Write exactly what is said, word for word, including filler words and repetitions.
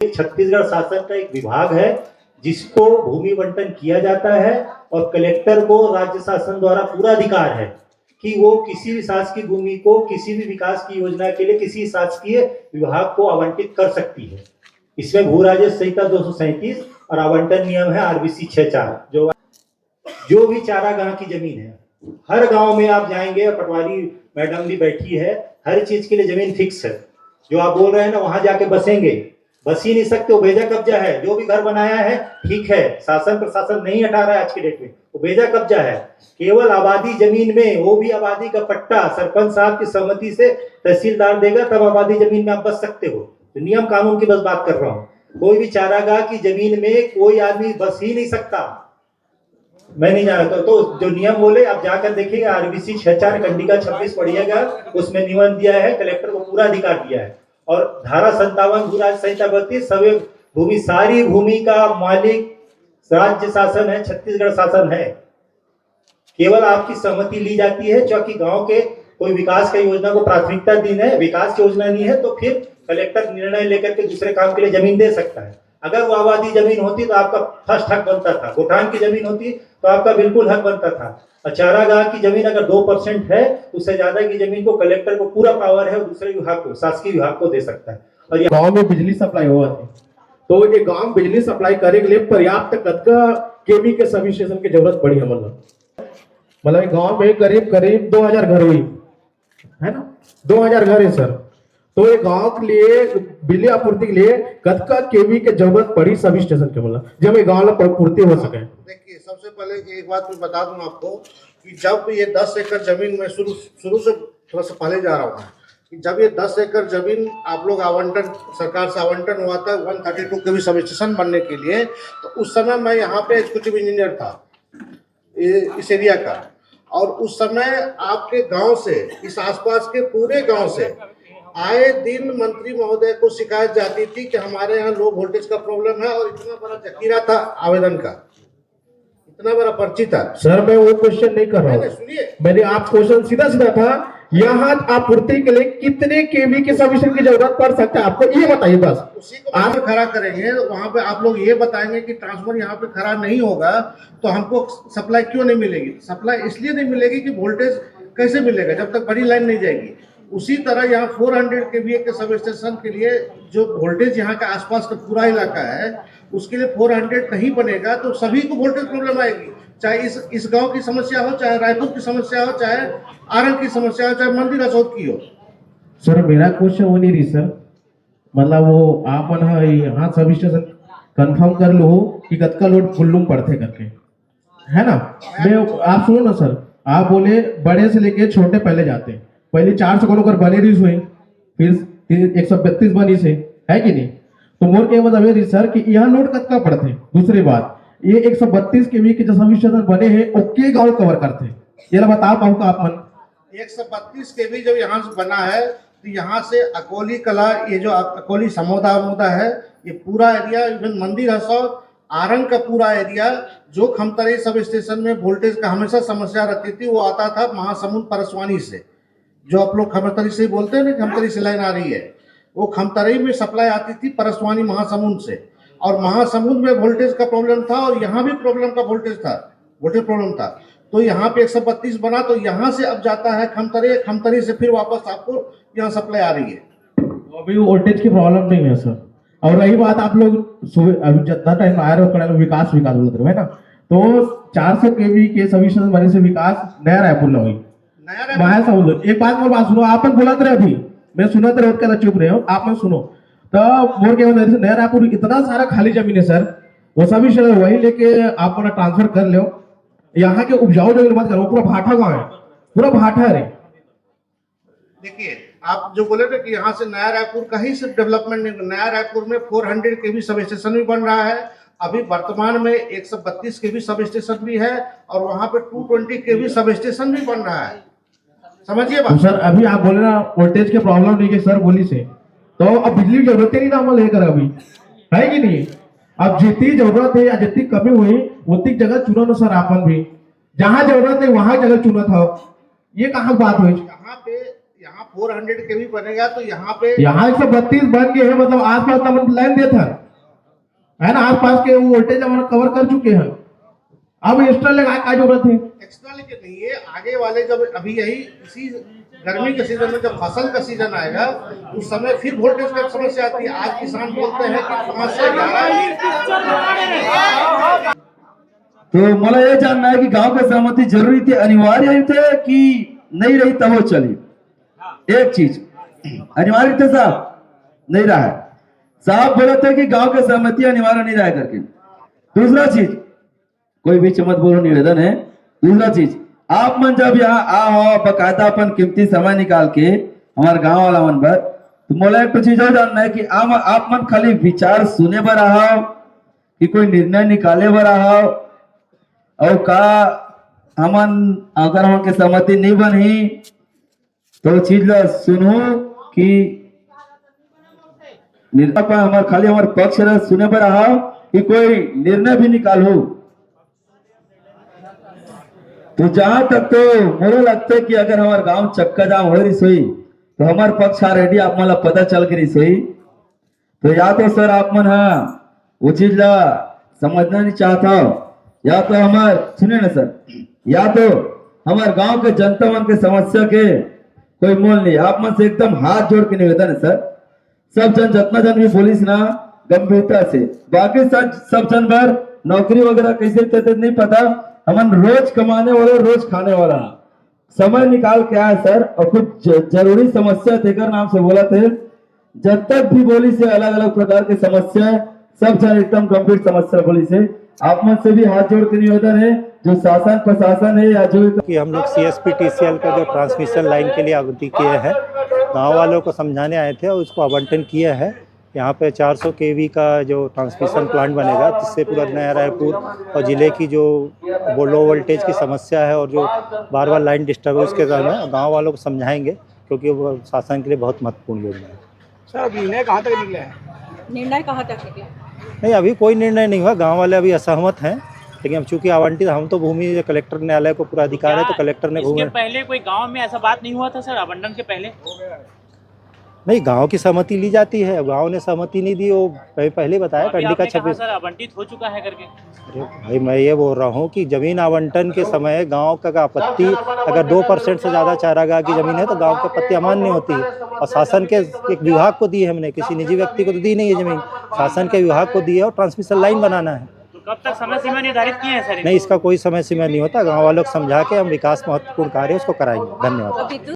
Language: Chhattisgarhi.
छत्तीसगढ़ शासन का एक विभाग है जिसको भूमि बंटन किया जाता है और कलेक्टर को राज्य शासन द्वारा पूरा अधिकार है कि वो किसी भी शासकीय भूमि को किसी भी विकास की योजना के लिए किसी शासकीय विभाग को आवंटित कर सकती है। इसमें भू राजस्व संहिता दो सौ सैंतीस और आवंटन नियम है आरबीसी छह चार। जो जो भी चारागाह की जमीन है, हर गांव में आप जाएंगे, पटवारी मैडम भी बैठी है, हर चीज के लिए जमीन फिक्स है। जो आप बोल रहे हैं ना, वहां जाके बसेंगे, बस ही नहीं सकते, वो बेजा कब्जा है। जो भी घर बनाया है, ठीक है, शासन प्रशासन नहीं हटा रहा है आज की डेट में, वो बेजा कब्जा है। केवल आबादी जमीन में, वो भी आबादी का पट्टा सरपंच साहब की सहमति से तहसीलदार देगा, तब आबादी जमीन में आप बस सकते हो। तो नियम कानून की बस बात कर रहा हूँ। कोई भी चारागाह की जमीन में कोई आदमी बस ही नहीं सकता। मैं नहीं जानता। तो जो नियम बोले, आप जाकर देखिएगा, आरबीसी छह चार, कंडिका छब्बीस पढ़िएगा, उसमें नियम दिया है, कलेक्टर को पूरा अधिकार दिया है। और धारा संतावन, भू राजस्व संहिता बत्तीस, सभी भूमि, सारी भूमि का मालिक राज्य शासन है, छत्तीसगढ़ शासन है। केवल आपकी सहमति ली जाती है, क्योंकि गांव के कोई विकास का योजना को प्राथमिकता दी है, विकास की योजना नहीं है, तो फिर कलेक्टर निर्णय लेकर के दूसरे काम के लिए जमीन दे सकता है। अगर वो आबादी जमीन होती तो आपका फर्स्ट हक बनता था, गोठान की जमीन होती तो आपका बिल्कुल हक बनता था। और चारागाह की जमीन अगर दो परसेंट है, उससे ज्यादा की जमीन को कलेक्टर को पूरा पावर है, दूसरे विभाग को, शासकीय विभाग को दे सकता है। और ये गांव में बिजली सप्लाई होवत हे, तो ये गांव बिजली सप्लाई करे के लिए पर्याप्त कतका केवी के सब स्टेशन की जरूरत पड़ी हमन ला? मतलब, ये गांव में करीब करीब दो हजार घर हुई, है ना? दो हजार घर है सर। तो ये गांव के लिए बिजली आपूर्ति के लिए कतका केवी के जरूरत पड़ी सब स्टेशन के, मतलब, जब ये गांव ला पूर्ति हो सके? देखिए, सबसे पहले एक बात मैं बता दूं आपको कि जब ये दस एकड़ जमीन में शुरू शुरू से थोड़ा सा पहले जा रहा हूँ कि जब ये दस एकड़ जमीन आप लोग आवंटन, सरकार से आवंटन हुआ था वन थर्टी टू केवी सब स्टेशन बनने के लिए, तो उस समय मैं यहाँ पे एग्जीक्यूटिव इंजीनियर था, ये, इस एरिया का। और उस समय आपके गांव से, इस आसपास के पूरे गांव से आए दिन मंत्री महोदय को शिकायत जाती थी कि हमारे यहाँ लो वोल्टेज का प्रॉब्लम है, और इतना बड़ा जखीरा था आवेदन का, इतना बड़ा पर्ची था। सर, मैं वो क्वेश्चन नहीं कर रहा हूँ। सुनिए, मैंने आप क्वेश्चन सीधा सीधा था, यहाँ आपूर्ति के लिए कितने केवी के सब स्टेशन की जरूरत पड़ सकता है आपको, ये बताइए बस। उसी को आप खड़ा करेंगे, वहां पे आप लोग ये बताएंगे कि ट्रांसफर यहाँ पे खड़ा नहीं होगा, तो हमको सप्लाई क्यों नहीं मिलेगी? सप्लाई इसलिए नहीं मिलेगी कि वोल्टेज कैसे मिलेगा जब तक बड़ी लाइन नहीं जाएगी। उसी तरह यहाँ फोर हंड्रेड केवीए के सब स्टेशन के लिए जो वोल्टेज यहाँ का आसपास का पूरा इलाका है, उसके लिए फोर हंड्रेड नहीं बनेगा तो सभी को वोल्टेज प्रॉब्लम आएगी, चाहे इस इस गांव की समस्या हो, चाहे रायपुर की समस्या हो, चाहे आरंग की समस्या हो, चाहे मंदिर हसौद की हो। सर, मेरा क्वेश्चन वो नहीं रही सर, मतलब, वो आप मन ह यहाँ सब स्टेशन कंफर्म कर लो कि कतका लोड कुल्लू में पड़थे करके, है ना? मैं, आप सुनो ना सर, आप बोले बड़े से लेके छोटे पहले जाते हैं, पहले चार सौ कोनो कर बने रही हुई, फिर एक सौ बत्तीस बनी से, है कि नहीं? तो मोर के मतलब ये रही सर कि यहाँ लोड कतका पड़थे। दूसरी बात, ये एक सौ बत्तीस केवी के जो सब स्टेशन बने हैं, ओके गांव कवर करथे, ये ला बता पाऊंगा आप मन। एक सौ बत्तीस केवी जब यहाँ से बना है, तो यहाँ से अकोली कला, ये जो अकोली समोदा अमोदा है, ये पूरा एरिया, इवन मंदिर हसौद, आरंग का पूरा एरिया, जो खमतरई सब स्टेशन में वोल्टेज का हमेशा समस्या रहती थी, वो आता था महासमुंद परसवानी से। जो आप लोग खमतरी से ही बोलते हैं ना, खमतरी से लाइन आ रही है, वो खमतरी में सप्लाई आती थी परसवानी महासमुंद से, और महासमुंद में वोल्टेज का प्रॉब्लम था और यहाँ भी प्रॉब्लम का वोल्टेज था, वोल्टेज प्रॉब्लम था। तो यहाँ पे एक सौ बत्तीस बना, तो यहाँ से अब जाता है खमतरी, खमतरी से फिर वापस आपको यहाँ सप्लाई आ रही है। तो अभी वोल्टेज की प्रॉब्लम नहीं है सर। और रही बात, आप लोग सुबह, अभी जितना टाइम आए रहे हो, कड़ा विकास, विकास बोलते रहे, है ना? तो चार सौ केवी के सब स्टेशन बने से विकास नया रायपुर ला हुई। नया रायपुर। मैं समझ लो, एक बात, मोर बात सुनो, आप मन बोलत रहे अभी, मैं सुनत रहे, ओतका चुप रहे हो, आप मन सुनो। तो मोर के मतलब, नया रायपुर इतना सारा खाली जमीन है सर, वो सब स्टेशन वही लेके आप मन ट्रांसफर कर लो। यहाँ के उपजाऊ जमीन मत करो, पूरा भाठा गाँव है, पूरा भाठा है। देखिए, आप जो बोले ना कि यहाँ से नया रायपुर कहीं से डेवलपमेंट नहीं, नया रायपुर में फोर हंड्रेड केवी सब स्टेशन भी बन रहा है, अभी वर्तमान में एक सौ बत्तीस केवी सब स्टेशन भी है, और वहाँ पे two twenty KV sub station भी बन रहा है। समझिए बात। तो सर, अभी आप बोले ना, वोल्टेज के प्रॉब्लम नहीं के सर बोली से, तो अब बिजली की जरूरत ही नहीं ना, हम लेकर अभी, है कि नहीं? अब जितनी जरूरत है या जितनी कमी हुई, उतनी जगह चुनो ना सर, आप मन भी, जहाँ जरूरत है वहाँ जगह चुनत हो, ये कहाँ बात हुई? यहाँ पे, यहाँ फोर हंड्रेड के भी बनेगा तो यहाँ पे यहाँ एक सौ बत्तीस बन गए हैं, मतलब आसपास तो हम लाइन देत हन, है ना, आसपास के वो वोल्टेज हम कवर कर चुके हैं। अब एक्स्ट्रा लगा का जरूरत है? एक्स्ट्रा लेके नहीं है, आगे वाले जब अभी यही इसी गर्मी के सीजन में जब फसल का सीजन आएगा उस समय फिर वोल्टेज की समस्या आती है। आज किसान बोलते हैं कि पाँच सौ ग्यारह। तो मोला ये जानना है कि गांव के सहमति जरूरी थे, अनिवार्य थे कि नहीं रही तब वो चली? एक चीज अनिवार्य थे साहब, नहीं रहा है। साहब बोले थे कि गांव के सहमति अनिवार्य नहीं रहा है करके। दूसरा चीज, कोई बीच मत बोलो, निवेदन है। दूसरा चीज, आप मन जब यहाँ आ हो बकायदा अपन कीमती समय निकाल के हमारे गांव वाला मन बर, तो मोला एक तो चीज और जानना है कि आम आप मन खाली विचार सुने बर आहा हो कि कोई निर्णय निकाले बर आहा हो? और का हमन अगर हमन के सहमति नहीं बनही तो चीज ला सुनहू कि निर्णय पर हमार खाली हमार पक्ष ला सुने बर आहा हो कि कोई निर्णय भी निकालहू? तो जहां तक तो मोला लगते कि अगर हमार गांव चक्का जाम हो रही सोई तो हमार पक्ष already आप मन ला पता चल के रही सोई। तो या तो सर आप मन हा वो चीज ला समझना नहीं चाहता हो, या तो हमार सुने ना सर, या तो हमार गांव के जनता मन के समस्या के कोई मोल नहीं। आप मन से एकदम हाथ जोड़ के निवेदन है सर, सब जन जितना जन भी बोलिस ना गंभीरता से, बाकी सब सब जन बर नौकरी वगैरह कैसे देते नहीं पता, हमन रोज कमाने वाला रोज खाने वाला समय निकाल के आए सर, और कुछ ज, जरूरी समस्या तेकर नाम से बोला थे। जब तक भी बोली से अलग अलग प्रकार के समस्या है, सब जन एकदम गंभीर समस्या बोली से। आप मन से भी हाथ जोड़ के निवेदन है, जो शासन प्रशासन है या जो कि हम लोग सीएसपीटीसीएल का जो ट्रांसमिशन लाइन के लिए आवंटी किए हैं, गांव वालों को समझाने आए थे और उसको आवंटन किए हैं। यहाँ पे चार सौ केवी का जो ट्रांसमिशन प्लांट बनेगा, जिससे पूरा नया रायपुर और जिले की जो वो लो वोल्टेज की समस्या है और जो बार बार लाइन डिस्टर्ब है, उसके कारण गांव वालों को समझाएंगे, क्योंकि वो शासन के लिए बहुत महत्वपूर्ण योजना है। सर, अब निर्णय कहाँ तक निकला है? निर्णय कहाँ तक निकला? नहीं, अभी कोई निर्णय नहीं हुआ, गांव वाले अभी असहमत हैं। लेकिन अब चूंकि आवंटित, हम तो भूमि जो कलेक्टर न्यायालय को पूरा अधिकार है, तो कलेक्टर ने इसके भूमि पहले कोई गांव में ऐसा बात नहीं हुआ था सर, आवंटन के पहले? नहीं, गांव की सहमति ली जाती है। अब गांव ने सहमति नहीं दी, वो पह- पहले बताया अभी कंडी का आपने कहा छब्बीस। सर, आवंटित हो चुका है करके। अरे भाई, मैं ये बोल रहा हूँ कि जमीन आवंटन के समय गांव का, का आपत्ति, अगर दो परसेंट से ज्यादा चारागाह की जमीन है तो गांव की आपत्ति अमान्य होती है। और शासन के एक विभाग को दी है हमने, किसी निजी व्यक्ति को तो दी नहीं है जमीन, शासन के विभाग को दी है और ट्रांसमिशन लाइन बनाना है। तो कब तक समय सीमा निर्धारित किए हैं सर? नहीं, इसका कोई समय सीमा नहीं होता। गांव वालों को समझा के हम विकास महत्वपूर्ण कार्य उसको कराएंगे। धन्यवाद।